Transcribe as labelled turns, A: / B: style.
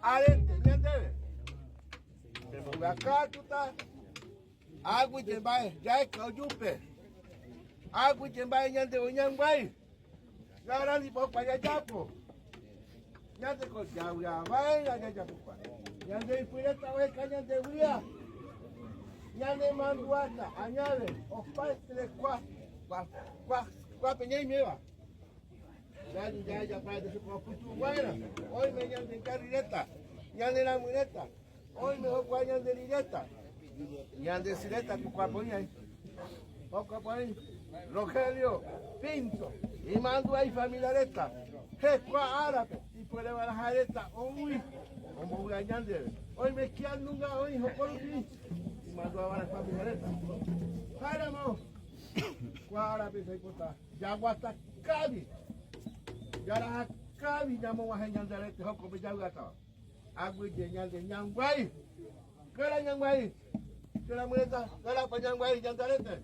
A: Arete ñandéve. Pembovy'akatuta aguyje mba'e jaeka ojupe. Aguyje mba'e ñande oñanguái. Garandi popa jajapo. Ñande ko javy'avai jajapopa. Ñande ipyreta oheka ñande vy'a. Ñane mandu'áta añave opa eterekua kua kua kuápe ñaiméva. Oime ñande carrireta, ñande ramyreta, oime jokua ñande rireta, ñande syreta kukuapoñai, jokuapoñai Rogelio Pinto, imandu'a ifamilia reta, hekua árape ipuerevaraha reta oúi ombovy'a ñandéve. Oime kia nunga oĩ joko rupi imandu'a va'erã familia reta. Járamo kua árape jaipota. Jaguata kávi, jaraha kávi ñamog̃uahẽ ñande arete hokópe javy'átava. Aguyje ñande ñanguái, kéra ñanguái, kéra myreta, kérapa ñanguái ñande arete.